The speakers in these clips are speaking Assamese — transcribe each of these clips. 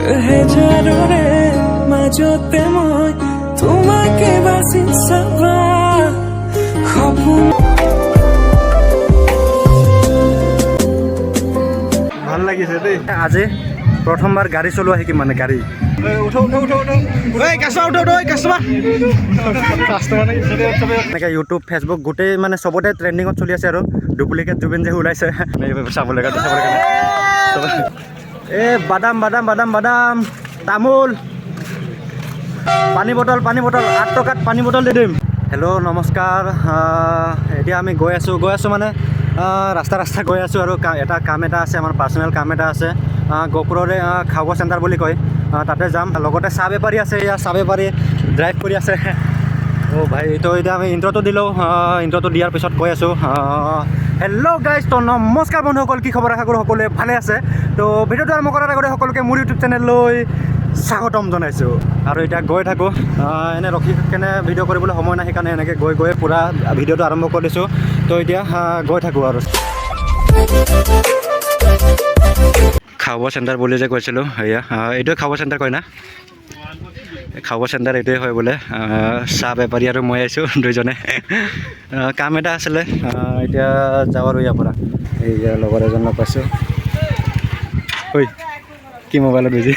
হেজাৰৰে মাজতে মই তোমাকে বাছি চাবা সপোন। ভাল লাগিছে দেই। আজি প্ৰথমবাৰ গাড়ী চলোৱা শিকিম, মানে গাড়ী। এনেকৈ ইউটিউব, ফেচবুক গোটেই মানে চবতে ট্ৰেণ্ডিঙত চলি আছে আৰু ডুপ্লিকেট জুবিন যে ওলাইছে চাবলৈ কাৰণে, চাবলৈ কাৰণে। এ বাদাম, বাদাম, বাদাম, বাদাম, তামোল, পানী বটল, পানী বটল, 8 টকাত পানী বটল দি দিম। হেল্ল', নমস্কাৰ। এতিয়া আমি গৈ আছোঁ, গৈ আছোঁ মানে ৰাস্তা ৰাস্তা গৈ আছোঁ আৰু এটা কাম এটা আছে, আমাৰ পাৰ্চনেল কাম এটা আছে। গহপুৰৰে খাব চেণ্টাৰ বুলি কয়, তাতে যাম। লগতে চাহ বেপাৰী আছে, ইয়াৰ চাহ বেপাৰী ড্ৰাইভ কৰি আছে। অ' ভাই, তো এতিয়া আমি ইণ্ট্ৰটো দিলোঁ। ইণ্ট্ৰটো দিয়াৰ পিছত কৈ আছোঁ। হেল্ল' গাইজ, তো নমস্কাৰ বন্ধুসকল, কি খবৰ? আশা কৰোঁ সকলোৱে ভালে আছে। তো ভিডিঅ'টো আৰম্ভ কৰাৰ আগতে সকলোকে মোৰ ইউটিউব চেনেললৈ স্বাগতম জনাইছোঁ। আৰু এতিয়া গৈ থাকোঁ। এনে ৰখি কেনে ভিডিঅ' কৰিবলৈ সময় নাই, সেইকাৰণে এনেকৈ গৈ গৈ পূৰা ভিডিঅ'টো আৰম্ভ কৰি দিছোঁ। তো এতিয়া গৈ থাকোঁ। আৰু খাব চেণ্টাৰ বুলি যে কৈছিলোঁ, সেয়া এইটোৱে খাব চেণ্টাৰ কয় না? খাব চেণ্টাৰ এইটোৱে হয় বোলে। চাহ বেপাৰী আৰু মই আহিছোঁ দুইজনে। কাম এটা আছিলে। এতিয়া যাওঁ আৰু ইয়াৰ পৰা। এইয়া লগৰ এজন লগ পাইছোঁ। ঐ, কি মোবাইলত বিজি?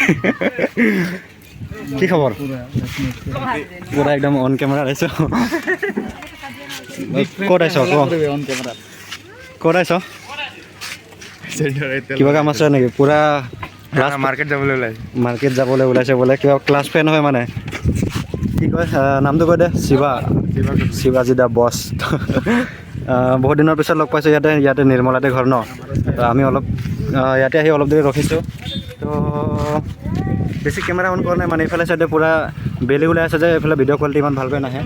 কি খবৰ? পূৰা একদম অন কেমেৰা আহিছোঁ। ক'ত আহিছ ক? ক'ত আহিছ? কিবা কাম আছে নেকি? পূৰা মাৰ্কেট যাবলৈ ওলাইছে। মাৰ্কেট যাবলৈ ওলাইছে বোলে। কিবা ক্লাছ ফ্ৰেণ্ড হয় মানে, কি কয়, নামটো কৈ দে। শিৱা, শিৱাজী দা বছ। বহুত দিনৰ পিছত লগ পাইছোঁ ইয়াতে। ইয়াতে নিৰ্মলাতে ঘৰ ন? তো আমি অলপ ইয়াতে আহি অলপ দেৰি ৰখিছোঁ। তো বেছি কেমেৰা অন কৰা নাই, মানে এইফালে চাইডে পূৰা বেলি ওলাই আছে যে এইফালে ভিডিঅ' কোৱালিটি ইমান ভালকৈ নাহে।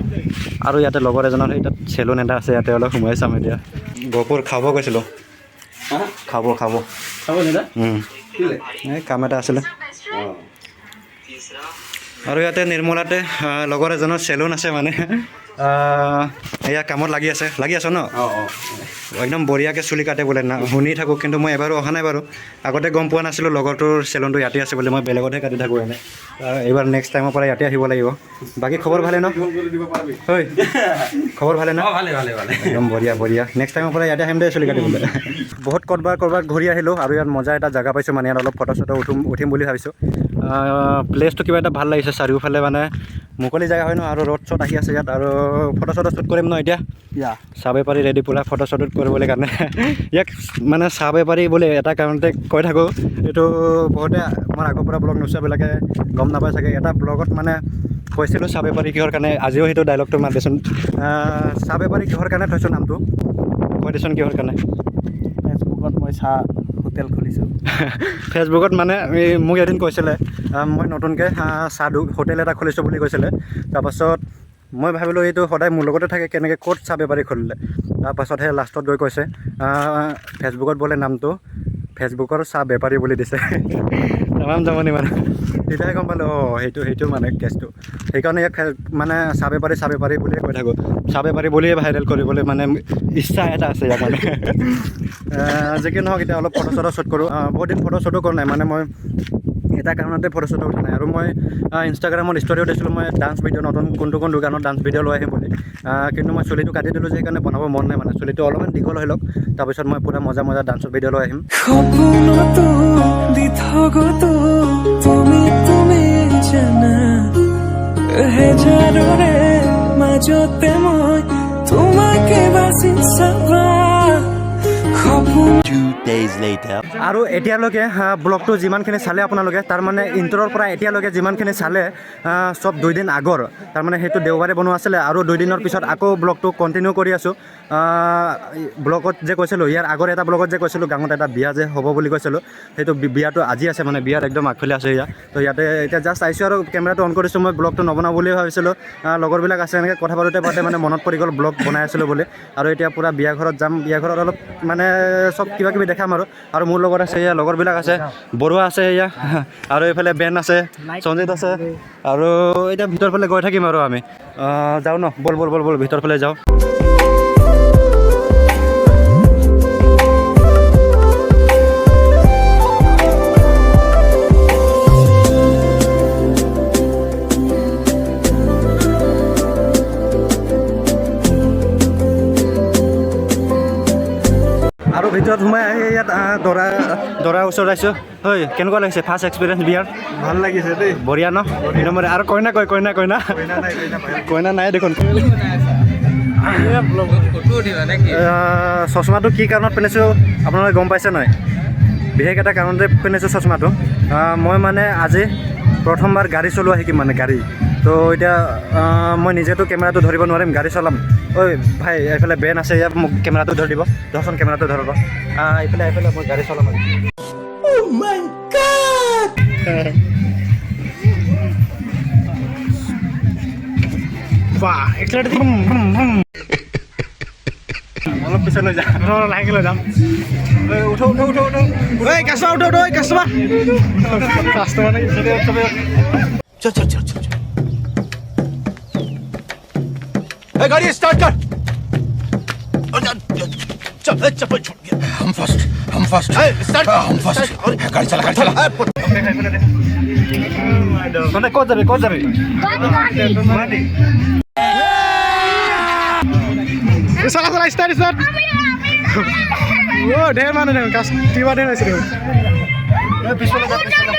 আৰু ইয়াতে লগৰ এজনৰ সেই তাত চেলুন এটা আছে, ইয়াতে অলপ সোমাই চাম। এতিয়া গহপুৰ খাব গৈছিলোঁ, খাব খাব। এই কাম এটা আছিলে। আৰু ইয়াতে নিৰ্মলাতে লগৰ এজনৰ চেলুন আছে, মানে এয়া কামত লাগি আছে। লাগি আছ ন? একদম বঢ়িয়াকৈ চুলি কাটে বোলে না, শুনি থাকোঁ, কিন্তু মই এবাৰো অহা নাই বাৰু। আগতে গম পোৱা নাছিলোঁ লগৰটোৰ চেলুনটো ইয়াতে আছে বুলি। মই বেলেগতহে কাটি থাকোঁ এনে। এইবাৰ নেক্সট টাইমৰ পৰা ইয়াতে আহিব লাগিব। বাকী খবৰ ভালে ন? ঐ, খবৰ ভালে ন? ভালে ভালে ভালে। একদম বঢ়িয়া বঢ়িয়া। নেক্সট টাইমৰ পৰা ইয়াতে আহিম দেই চুলি কাটিবলৈ। বহুত ক'ৰবাত ক'ৰবাত ঘূৰি আহিলোঁ আৰু ইয়াত মজা এটা জেগা পাইছোঁ, মানে ইয়াত অলপ ফটো চটো উঠিম বুলি ভাবিছোঁ। প্লেচটো কিবা এটা ভাল লাগিছে। চাৰিওফালে মানে মুকলি জেগা হয় ন, আৰু ৰ'দ চ'দ আহি আছে ইয়াত। আৰু ফটো চটো শ্বুট কৰিম ন এতিয়া? চাহ বেপাৰী ৰেডি পূৰা ফটো শ্বুট কৰিবলৈ কাৰণে। ইয়াক মানে চাহ বেপাৰী বুলি এটা কাৰণতে কৈ থাকোঁ, এইটো বহুতে আমাৰ আগৰ পৰা ব্লগ নোচোৱাবিলাকে গম নাপায় চাগে। এটা ব্লগত মানে কৈছিলোঁ চাহ বেপাৰী কিহৰ কাৰণে। আজিও সেইটো ডাইলগটো মাত দেচোন। চাহ বেপাৰী কিহৰ কাৰণে থৈছোঁ নামটো কৈ দেচোন, কিহৰ কাৰণে? ফেচবুকত মই চাহ হোটেল খুলিছোঁ। ফেচবুকত মানে এই মোক এদিন কৈছিলে, মই নতুনকৈ চাহ হোটেল এটা খুলিছোঁ বুলি কৈছিলে। তাৰপাছত মই ভাবিলোঁ এইটো সদায় মোৰ লগতে থাকে, কেনেকৈ ক'ত চাহ বেপাৰী খুলিলে? তাৰপাছতহে লাষ্টত গৈ কৈছে, ফেচবুকত বোলে নামটো ফেচবুকৰ চাহ বেপাৰী বুলি দিছে। তামাম জমনি মানে। তেতিয়াহে গম পালোঁ, অঁ, সেইটো মানে কেছটো। সেইকাৰণে ইয়াক মানে চাহ বেপাৰী, চাহ বেপাৰী বুলিয়ে কৈ থাকোঁ। চাহ বেপাৰী বুলিয়ে ভাইৰেল কৰিবলৈ মানে ইচ্ছা এটা আছে ইয়াক মানে। যি কি নহওক, এতিয়া অলপ ফটো চটো শ্বুট কৰোঁ। বহুত দিন ফটো শ্বুটো কৰা নাই, মানে মই এটা কাৰণতে ফটো চটো উঠা নাই। আৰু মই ইনষ্টাগ্ৰামত ষ্টৰিও দিছিলোঁ মই ডান্স ভিডিঅ' নতুন কোনটো কোনটো গানত ডান্স ভিডিঅ' লৈ আহিম বুলি। কিন্তু মই চুলিটো কাটি দিলোঁ যে, সেইকাৰণে বনাব মন নাই। মানে চুলিটো অলপমান দীঘল হৈ লওক, তাৰপিছত মই পূৰা মজা মজা ডান্সৰ ভিডিঅ' লৈ আহিম। সপোনতো দিঠকতো তুমি তুমি জানা, হেজাৰৰে মাজতে মই তোমাকে বাছি চাবা সপোন। 2 days later. আৰু এতিয়ালৈকে ব্লগটো যিমানখিনি চালে আপোনালোকে, তাৰমানে ইণ্ট্ৰৰ পৰা এতিয়ালৈকে যিমানখিনি চালে, চব 2 দিন আগৰ। তাৰমানে সেইটো দেওবাৰে বনোৱা আছিলে আৰু 2 দিনৰ পিছত আকৌ ব্লগটো কণ্টিনিউ কৰি আছোঁ। ব্লগত যে কৈছিলোঁ, ইয়াৰ আগৰ এটা ব্লগত যে কৈছিলোঁ গাঁৱত এটা বিয়া যে হ'ব বুলি কৈছিলোঁ, সেইটো বিয়াটো আজি আছে। মানে বিয়াৰ একদম আগফালে আছে এয়া। তো ইয়াতে এতিয়া জাষ্ট আহিছোঁ আৰু কেমেৰাটো অন কৰিছোঁ। মই ব্লগটো নবনাওঁ বুলিয়ে ভাবিছিলোঁ। লগৰবিলাক আছে, এনেকৈ কথা পাতোঁতে পাতোঁতে মানে মনত পৰি গ'ল ব্লগ বনাই আছিলোঁ বুলি। আৰু এতিয়া পূৰা বিয়া ঘৰত যাম। বিয়া ঘৰত অলপ মানে চব কিবা কিবি দেখাম। আৰু আৰু মোৰ লগত আছে এয়া লগৰবিলাক আছে, বৰুৱা আছে এয়া, আৰু এইফালে বেন আছে, সঞ্জিত আছে। আৰু এতিয়া ভিতৰ ফালে গৈ থাকিম আৰু আমি যাওঁ ন? ব'ল ব'ল ব'ল ব'ল, ভিতৰ ফালে যাওঁ। ভিতৰত সোমাই আহি ইয়াত দৰাৰ ওচৰত আহিছোঁ। হয়, কেনেকুৱা লাগিছে ফাৰ্ষ্ট এক্সপিৰিয়েঞ্চ বিয়াৰ? ভাল লাগিছে দেই। বঢ়িয়া ন? নম্বৰে আৰু কইনা কয়, কইনা কইনা। কইনা নাই, কইনা বাহিৰত। কইনা নাই দেখোন। চশমাটো কি কাৰণত পিন্ধিছোঁ আপোনালোকে গম পাইছে নাই? বিশেষ এটা কাৰণতে পিন্ধিছোঁ চশমাটো। মই মানে আজি প্ৰথমবাৰ গাড়ী চলোৱা শিকিম, মানে গাড়ী। তো এতিয়া মই নিজেতো কেমেৰাটো ধৰিব নোৱাৰিম, গাড়ী চলাম। ঐ ভাই, এইফালে বেন আছে, ইয়াত মোক কেমেৰাটো ধৰি দিব। ধৰচোন, কেমেৰাটো ধৰিব। এইফালে এইফালে, মই গাড়ী চলাম আজি। বাহ, এক্সেলেণ্ট। অলপ পিছলৈ যা। লাহেকৈ লৈ যাম। ঐ, উঠো উঠো উঠো উঠো। ঐ কাষ্টমাৰ, উঠো উঠো। ঐ কাষ্টমাৰ, কাষ্টমাৰ নেকি? চবে। चल चल चल चल चल, ए, गाड़ी स्टार्ट कर। चल, चप्पल छूट गया। हम फर्स्ट, हम फर्स्ट, स्टार्ट, हम फर्स्ट। गाड़ी चला, गाड़ी चला। তহঁতে ক'ত যাবি, ক'ত যাবি? গুৱাহাটী। চলা চলা, ষ্টাৰ্ট ষ্টাৰ্ট। অ' ঢেৰ মানুহ দেখোন, কিবা ঢেৰ হৈছে দেখোন। পিছফালে যা, পিছফালে।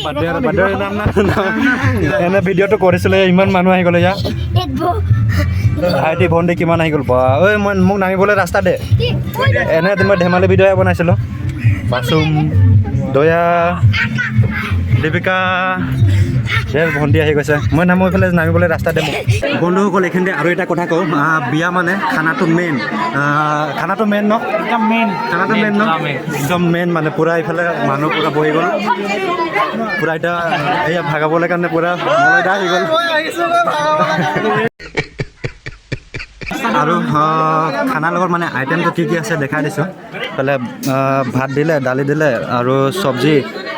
বাদ দে আৰু, বাদ দে। নাম নাম নাম। এনে ভিডিঅ'টো কৰিছিলে, ইমান মানুহ আহি গ'লে ইয়াত। ভাইটি ভণ্টি কিমান আহি গ'ল বা। ঐ, মই মোক নামিবলৈ ৰাস্তা দে। এনে মই ধেমালি ভিডিঅ'হে বনাইছিলোঁ। মাছুম, দয়া, দীপিকা, ধেৰ ভণ্টি আহি গৈছে। মই নামো এইফালে, নামিবলৈ ৰাস্তা দে মোক। বন্ধুসকল, এইখিনিতে আৰু এটা কথা কওঁ। বিয়া মানে খানাটো মেইন, খানাটো মেইন ন? একদম মেইন। খানাটো মেইন ন? একদম মেইন। মানে পূৰা এইফালে মানুহ পূৰা বহি গ'ল পূৰা। এতিয়া এয়া ভাগাবলৈ কাৰণে পূৰা মলয়দা আহি গ'ল। আৰু খানাৰ লগত মানে আইটেমটো কি কি আছে দেখাই দিছোঁ। এইফালে ভাত দিলে, দালি দিলে আৰু চব্জি,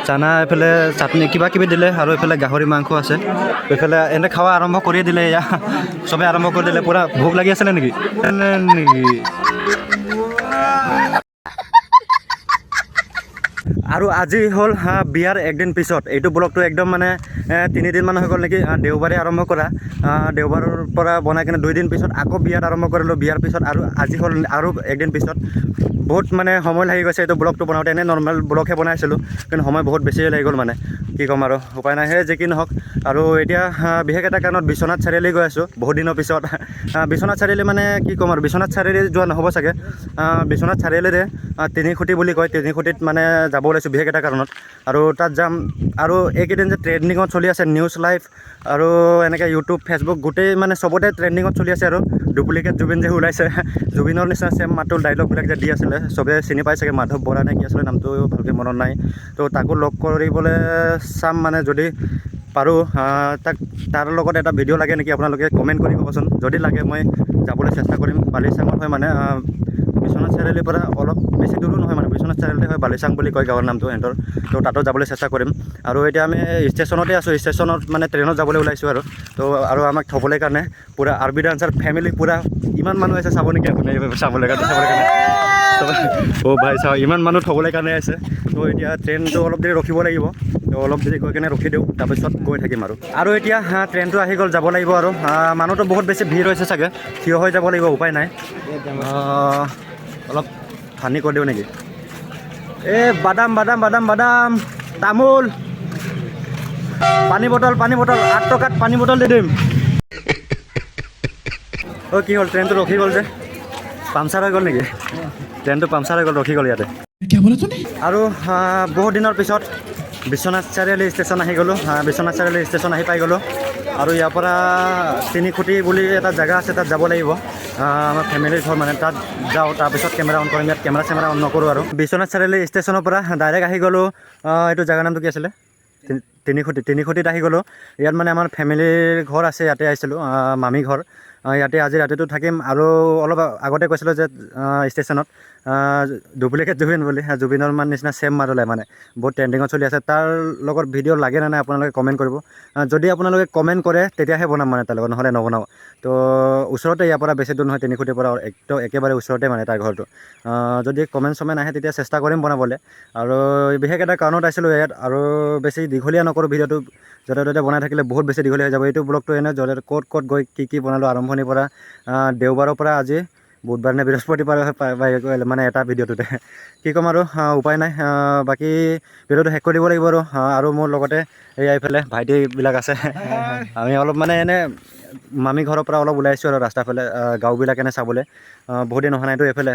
চানা, এইফালে চাটনি কিবা কিবি দিলে আৰু এইফালে গাহৰি মাংস আছে। এইফালে এনে খোৱা আৰম্ভ কৰিয়ে দিলে। এয়া চবে আৰম্ভ কৰি দিলে পূৰা। ভোক লাগি আছিলে নেকি নেকি? আৰু আজি হ'ল বিয়াৰ একদিন পিছত এইটো ব্লগটো। একদম মানে 3 দিনমান হৈ গ'ল নেকি, দেওবাৰে আৰম্ভ কৰা। দেওবাৰৰ পৰা বনাই কিনে 2 দিন পিছত আকৌ বিয়াত আৰম্ভ কৰিলোঁ। বিয়াৰ পিছত আৰু আজি হ'ল আৰু একদিন পিছত। বহুত মানে সময় লাগি গৈছে এইটো ব্লগটো বনাওঁতে। এনেই নৰ্মেল ব্লগহে বনাইছিলোঁ, কিন্তু সময় বহুত বেছিয়ে লাগি গ'ল। মানে কি ক'ম আৰু, উপায় নাই। সেই যি কি নহওক, আৰু এতিয়া বিশেষ এটা কাৰণত বিশ্বনাথ চাৰিআলি গৈ আছোঁ বহুত দিনৰ পিছত। বিশ্বনাথ চাৰিআলি মানে কি ক'ম আৰু, বিশ্বনাথ চাৰিআলি যোৱা নহ'ব চাগে। বিশ্বনাথ চাৰিআলিৰে তিনিখুঁটি বুলি কয়, তিনিখুঁটিত মানে যাব ওলাইছোঁ বিশেষ এটা কাৰণত আৰু তাত যাম। আৰু এইকেইদিন যে ট্ৰেণ্ডিঙত চলি আছে নিউজ লাইভ আৰু এনেকৈ ইউটিউব, ফেচবুক, গোটেই মানে চবতে ট্ৰেণ্ডিঙত চলি আছে আৰু ডুপ্লিকেট জুবিন যে ওলাইছে, জুবিনৰ নিচিনা ছেম মাতটো, ডাইলগবিলাক যে দি আছিলে, চবে চিনি পাই চাগে। মাধৱ বৰা নে কি আছিলে নামটো, ভালকৈ মনত নাই। তো তাকো লগ কৰিবলৈ চাম, মানে যদি পাৰোঁ তাক। তাৰ লগত এটা ভিডিঅ' লাগে নেকি আপোনালোকে কমেণ্ট কৰি ক'বচোন। যদি লাগে মই যাবলৈ চেষ্টা কৰিম। বালিচাঙত হয়, মানে বিশ্বনাথ চাৰিআলিৰ পৰা অলপ বেছি দূৰো নহয়, মানে বিশ্বনাথ চাৰিআলিতে হয়। বালিচাং বুলি কয় গাঁৱৰ নামটো সিহঁতৰ। তো তাতো যাবলৈ চেষ্টা কৰিম। আৰু এতিয়া আমি ষ্টেচনতে আছোঁ। ষ্টেচনত মানে ট্ৰেইনত যাবলৈ ওলাইছোঁ আৰু তো আৰু আমাক থ'বলৈ কাৰণে পূৰা আৰ বি ডান্সাৰ ফেমিলি পূৰা ইমান মানুহ আছে। চাব নেকি আপুনি চাবলৈ কাৰণে, চাবলৈ কাৰণে? অ' ভাই, চাওঁ, ইমান মানুহ থ'বলৈ কাৰণে আছে। তো এতিয়া ট্ৰেইনটো অলপ দেৰি ৰখিব লাগিব। তো অলপ দেৰি গৈ কিনে ৰখি দিওঁ, তাৰপিছত গৈ থাকিম আৰু। আৰু এতিয়া ট্ৰেইনটো আহি গ'ল, যাব লাগিব আৰু। মানুহটো বহুত বেছি ভিৰ হৈছে চাগে, থিয় হৈ যাব লাগিব, উপায় নাই। অলপ ফানি কৰি দিওঁ নেকি? এ বাদাম, বাদাম, বাদাম, বাদাম, তামোল, পানী বটল, পানী বটল। 8 টকাত পানী বটল দি দিম। অ', কি হ'ল? ট্ৰেইনটো ৰখি গ'ল যে, পামচাৰ হৈ গ'ল নেকি? ট্ৰেইনটো পামচাৰ হৈ গ'ল, ৰখি গ'ল ইয়াতে। আৰু বহুত দিনৰ পিছত বিশ্বনাথ চাৰিআলি ষ্টেচন আহি গ'লোঁ। বিশ্বনাথ চাৰিআলি ষ্টেচন আহি পাই গ'লোঁ। আৰু ইয়াৰ পৰা তিনিখুঁটি বুলি এটা জেগা আছে, তাত যাব লাগিব। আমাৰ ফেমিলিৰ ঘৰ, মানে তাত যাওঁ, তাৰপিছত কেমেৰা অন কৰিম। ইয়াত কেমেৰা চেমেৰা অন নকৰোঁ। আৰু বিশ্বনাথ চাৰিআলি ষ্টেচনৰ পৰা ডাইৰেক্ট আহি গ'লোঁ। এইটো জেগাৰ নামটো কি আছিলে? তিনিখুঁটি। তিনিখুঁটিত আহি গ'লোঁ। ইয়াত মানে আমাৰ ফেমিলিৰ ঘৰ আছে, ইয়াতে আহিছিলোঁ। মামী ঘৰ। ইয়াতে আজি ৰাতিটো থাকিম। আৰু অলপ আগতে কৈছিলোঁ যে ষ্টেচনত ডুপ্লিকেট জুবিন বুলি, জুবিনৰ মান নিচিনা ছেম মাত ওলায়, মানে বহুত ট্ৰেণ্ডিঙত চলি আছে। তাৰ লগত ভিডিঅ' লাগে নে নাই আপোনালোকে কমেণ্ট কৰিব। যদি আপোনালোকে কমেণ্ট কৰে তেতিয়াহে বনাম মানে তাৰ লগত, নহ'লে নবনাওঁ। তো ওচৰতে, ইয়াৰ পৰা বেছি দূৰ নহয়, তিনিখুটিৰ পৰা একদম একেবাৰে ওচৰতে মানে তাৰ ঘৰটো। যদি কমেণ্ট চমেণ্ট আহে তেতিয়া চেষ্টা কৰিম বনাবলৈ। আৰু বিশেষ এটা কাৰণত আছিলোঁ ইয়াত। আৰু বেছি দীঘলীয়া নকৰোঁ ভিডিঅ'টো, য'তে ত'তে বনাই থাকিলে বহুত বেছি দীঘলীয়া হৈ যাব। এইটো ব্লগটো এনে য'তে ক'ত ক'ত গৈ কি কি বনালোঁ, আৰম্ভণিৰ পৰা দেওবাৰৰ পৰা আজি বুধবাৰ নে বৃহস্পতিবাৰ মানে এটা ভিডিঅ'টোতে কি ক'ম আৰু, উপায় নাই। বাকী ভিডিঅ'টো শেষ কৰি দিব লাগিব আৰু। আৰু মোৰ লগতে এই এইফালে ভাইটিবিলাক আছে। আমি অলপ মানে এনে মামী ঘৰৰ পৰা অলপ ওলাইছোঁ আৰু ৰাস্তাৰ ফালে, গাঁওবিলাক এনে চাবলৈ। বহুত দিন অহা নাইতো এইফালে।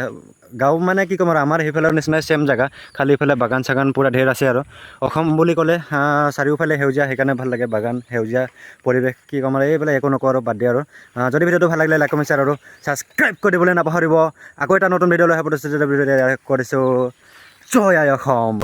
গাঁও মানে কি ক'ম আৰু, আমাৰ সেইফালৰ নিচিনাই ছেম জেগা, খালি এইফালে বাগান চাগান পূৰা ঢেৰ আছে। আৰু অসম বুলি ক'লে চাৰিওফালে সেউজীয়া, সেইকাৰণে ভাল লাগে। বাগান, সেউজীয়া পৰিৱেশ, কি ক'ম আৰু, এইবিলাক একো নকওঁ আৰু, বাদ দিয়ে। আৰু যদি ভিডিঅ'টো ভাল লাগিলে লাইক, কমেণ্ট, শ্বেয়াৰ আৰু ছাবস্ক্ৰাইব কৰি দিবলৈ নাপাহৰিব। আকৌ এটা নতুন ভিডিঅ' লৈ আহিব ভিডিঅ' কৰিছোঁ। জয় আই অসম।